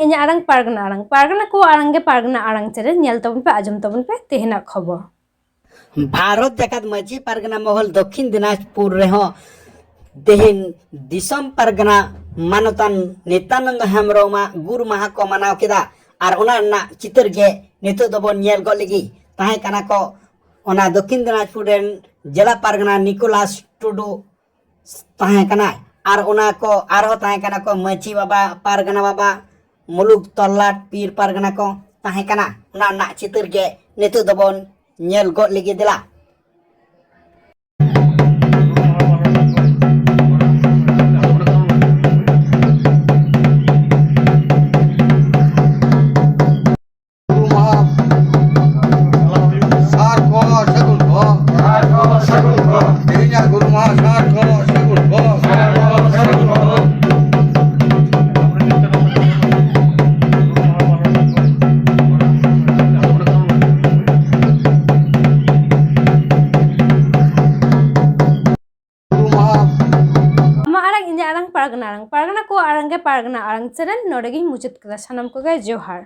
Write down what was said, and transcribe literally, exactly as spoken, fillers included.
ᱤᱧᱟᱹᱜ ᱟᱲᱟᱝ ᱯᱟᱨᱜᱟᱱᱟ ᱟᱲᱟᱝ, ᱯᱟᱨᱜᱟᱱᱟ ᱠᱚ ᱟᱲᱟᱝ ᱜᱮ ᱯᱟᱨᱜᱟᱱᱟ ᱟᱲᱟᱝ ᱪᱮᱱᱮᱞ ᱧᱮᱞ ᱛᱟᱵᱚᱱ ᱯᱮ, ᱟᱸᱡᱚᱢ ᱛᱟᱵᱚᱱ ᱯᱮ ᱛᱮᱦᱮᱧᱟᱜ ᱠᱷᱚᱵᱚᱨ᱾ ᱵᱷᱟᱨᱚᱛ ᱡᱟᱠᱟᱛ ᱢᱟᱹᱡᱷᱤ ᱯᱟᱨᱜᱟᱱᱟ ᱢᱚᱦᱚᱞ ᱫᱚᱠᱠᱷᱤᱱ ᱫᱤᱱᱟᱡᱽᱯᱩᱨ ᱨᱮᱦᱚᱸ ᱛᱮᱦᱮᱧ ᱫᱤᱥᱚᱢ ᱯᱟᱨᱜᱟᱱᱟ ᱢᱟᱱᱚᱛᱟᱱ ᱱᱤᱛᱟᱱᱚᱱᱫᱚ ᱦᱮᱢᱵᱨᱚᱢᱟᱜ ᱜᱩᱨ ᱢᱟᱦᱟ ᱠᱚ ᱢᱟᱱᱟᱣ ᱠᱮᱫᱟ᱾ ᱟᱨ ᱚᱱᱟ ᱨᱮᱱᱟᱜ ᱪᱤᱛᱟᱹᱨ ᱜᱮ ᱱᱤᱛᱚᱜ ᱫᱚᱵᱚᱱ ᱧᱮᱞ ᱜᱚᱫ ᱞᱮᱜᱮ᱾ ᱛᱟᱦᱮᱸ ᱠᱟᱱᱟ ᱠᱚ ᱚᱱᱟ ᱫᱚᱠᱠᱷᱤᱱ ᱫᱤᱱᱟᱡᱽᱯᱩᱨ ᱨᱮᱱ ᱡᱮᱞᱟ ᱯᱟᱨᱜᱟᱱᱟ ᱱᱤᱠᱳᱞᱟᱥ ᱴᱩᱰᱩ ᱛᱟᱦᱮᱸ ᱠᱟᱱᱟᱭ᱾ ᱟᱨ ᱚᱱᱟ ᱠᱚ ᱟᱨᱦᱚᱸ ᱛᱟᱦᱮᱸ ᱠᱟᱱᱟ ᱠᱚ ᱢᱟᱹᱡᱷᱤ ᱵᱟᱵᱟ, ᱯᱟᱨᱜᱟᱱᱟ ᱵᱟᱵᱟ, ᱢᱩᱞᱩᱠ ᱛᱚᱞᱞᱟᱴ ᱯᱤᱨ ᱯᱟᱨᱜᱟᱱᱟ ᱠᱚ ᱛᱟᱦᱮᱸ ᱠᱟᱱᱟ᱾ ᱚᱱᱟ ᱨᱮᱱᱟᱜ ᱪᱤᱛᱟᱹᱨ ᱜᱮ ᱱᱤᱛᱚᱜ ᱫᱚᱵᱚᱱ ᱧᱮᱞ ᱜᱚᱫ ᱞᱮᱜᱮ ᱫᱮᱞᱟ᱾ ᱜᱩᱨᱩ ᱢᱟᱦᱟ ᱥᱟᱨ ᱠᱚ ᱥᱟᱹᱜᱩᱱ ᱠᱚ᱾ ᱛᱮᱦᱮᱧᱟᱜ ᱜᱩᱨᱩ ᱢᱟᱦᱟ ᱥᱟᱨ ᱠᱚ ᱥᱟᱹᱜᱩᱱ ᱠᱚ᱾ ᱜᱩᱨᱩ ᱢᱟᱦᱟ ᱟᱢᱟᱜ ᱟᱲᱟᱝ, ᱤᱧᱟᱹᱜ ᱟᱲᱟᱝ, ᱯᱟᱨᱜᱟᱱᱟ ᱟᱲᱟᱝ, ᱯᱟᱨᱜᱟᱱᱟ ᱠᱚ ᱟᱲᱟᱝ ᱜᱮ ᱯᱟᱨᱜᱟᱱᱟ ᱟᱲᱟᱝ ᱪᱮᱱᱮᱞ ᱱᱚᱰᱮ ᱜᱤᱧ ᱢᱩᱪᱟᱹᱫ ᱠᱮᱫᱟ᱾ ᱥᱟᱱᱟᱢ ᱠᱚᱜᱮ ᱡᱚᱦᱟᱨ᱾